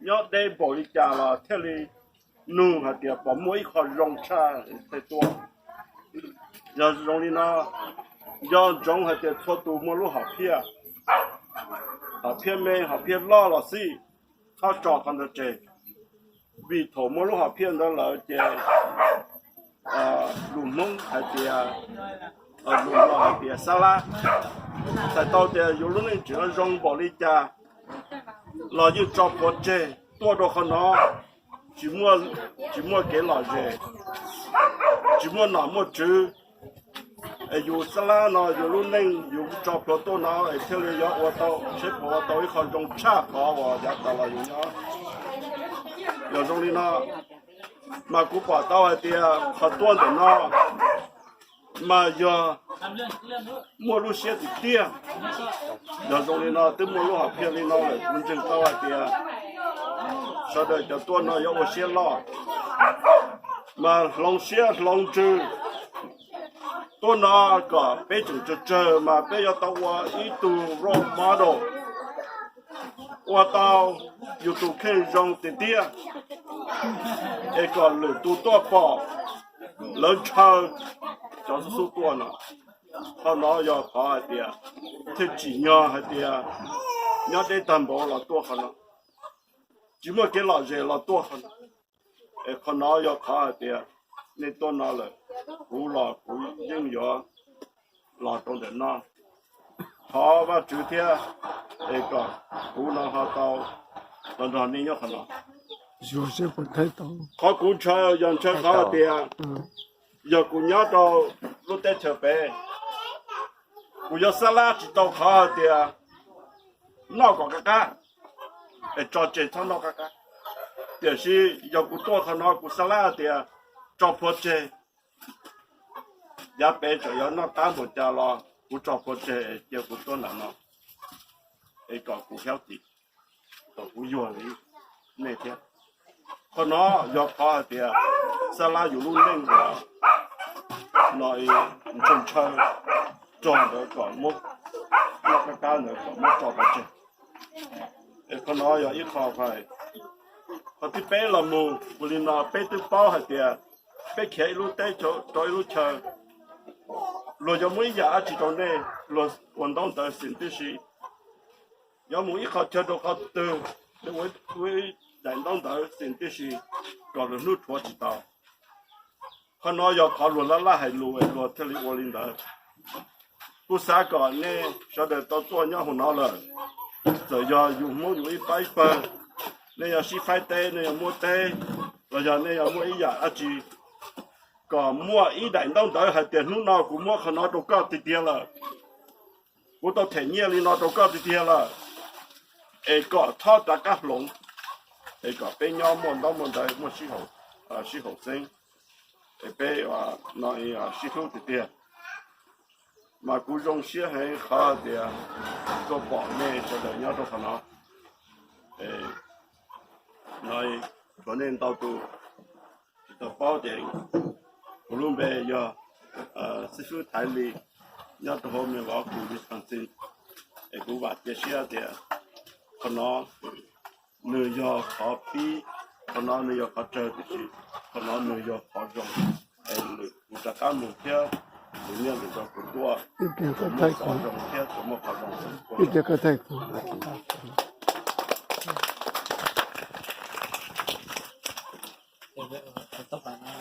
nyob deb npaum li cas los thiaj li nug hais tias puas muaj ib qho zoo tshaj tej tuaj. Yog zoo li no, yog ntsoov hais tias txhua tus muaj lub hom phiaj, hom phiaj me hom phiaj loj los xij, txhob tso qhov ntawd tseg, vim thaum muaj lub hom phiaj ntawd lawm ces lus Hmoob hais tias, lus Nplog hais tias xab lab, txhais tau tias yus lub neej tseem zoo npaum li cas los yeej tso plhuav tseg tuaj rau qhov no, tsis muaj kev lom zem, tsis muaj nom muaj tswv. Es yus xab lab no yus lub neej yus tso plhuav tuaj no es thiaj li yuav ua tau, seb puas ua tau ib qho zoo tshaj qhov uas yav tas los yus nyob. Yog zoo li no, mas kuv pom tau hais tias qhov tuaj ntawm no mas yog muaj lub siab tiag tiag. Yog zoo li no twb muaj lub hom phiaj li no lawm, kuv ntseeg tau hais tias sawv daws cov tuaj no yuav ua siab loj, mas hloov siab hloov ntsws tuaj no kom peb tseem tsawg tsawg mas peb yuav tau ua ib tug role model, ua tau yus tus kheej zoo tiag tiag, es kom lwm tus tuaj pom lawv ntshaw cov xub xub tuaj no. Qhov no yog qhov hais tias thiaj tsim nyog hais tias nyob deb tag npaum los tuaj qhov no, tsis muaj kev lom zem los tuaj qhov no. Es qhov no yog qhov hais tias nej tuaj no lawm, kuv los kuv yeej yuav los rau ntawm no. Thov Vajtswv thiab es kom kuv no ho tau los nrog nej nyob qhov no. Qhov kuv ntshaw yog ntshaw qhov hais tias yog kuv nyob rau lub teb chaws pem, kuv yuav xab lab tsis tau qhov hais tias noj kom qab qab, es tso tseg txhob noj qab qab. Tiam sis yog kuv tuaj qhov no kuv xab lab hais tias tso plhuav tseg, yav pem tseem yuav noj qab npaum cas los kuv tso plhuav tseg es cia kuv tuaj nram no, es kom kuv healthy, kom kuv yuag li nej thiab. Qhov no yog qhov hais tias xab lab yus lub neej no ntshaw ntshaw rog ntawd kom muab, noj qab qab ntawd kom muab tso pov tseg. Es qhov no yog ib qho hais. Qhov thib peb los mus ua li no, peb twb paub hais tias peb khiav ib lub teb rau ib lub chaw, luag yuav muab ib yam dab tsi rau nej, luag ua ntaub ntawv xim tib si, yuav mus ib qho chaw rau qhov twg, ua ib daim ntaub ntawv xim tib si, kom luag hnub rhuav tsis tau. Qhov no yog qhov luag laj laj hais lus es luag thiaj li ua li ntawd. Kuv xav kom nej sawv daws tau tuaj nyob hauv no lawm, txawm yog yus Hmoob yus ib pab ib pawg, nej yuav sib faib teb, nej yuav muab teb, los yog nej yuav muab ib yam dab tsi, kom muaj ib daim ntaub ntawv hais tias hnub no kuv muab qhov no rau koj tiag tiag lawm, kuv tau them nyiaj li no rau koj tiag tiag lawm, es kom txhob rov qab hloov, es kom peb nyob muaj ntaub muaj ntawv, muaj sib haum xeeb, es peb no sib hlub tiag tiag. Mas kuv zoo siab heev qhov tias tuaj pom nej sawv daws nyob rau qhov no. No, tshuav nej ntau tus tsis tau paub tias kuv lub npe yog xib fwb Thaiv Lis, nyob rau hauv Milwaukee, Wisconsin. Es kuv vam cia siab tias qhov no nws yog qhov pib, qhov no nws yog qhov tsawg tiam sis qhov no nws yog qhov zoo, es lwm tus rov qab mus thiab, tus niaj ntawm rau kuv tuaj, qhov zoo thiab tus muaj qhov zoo.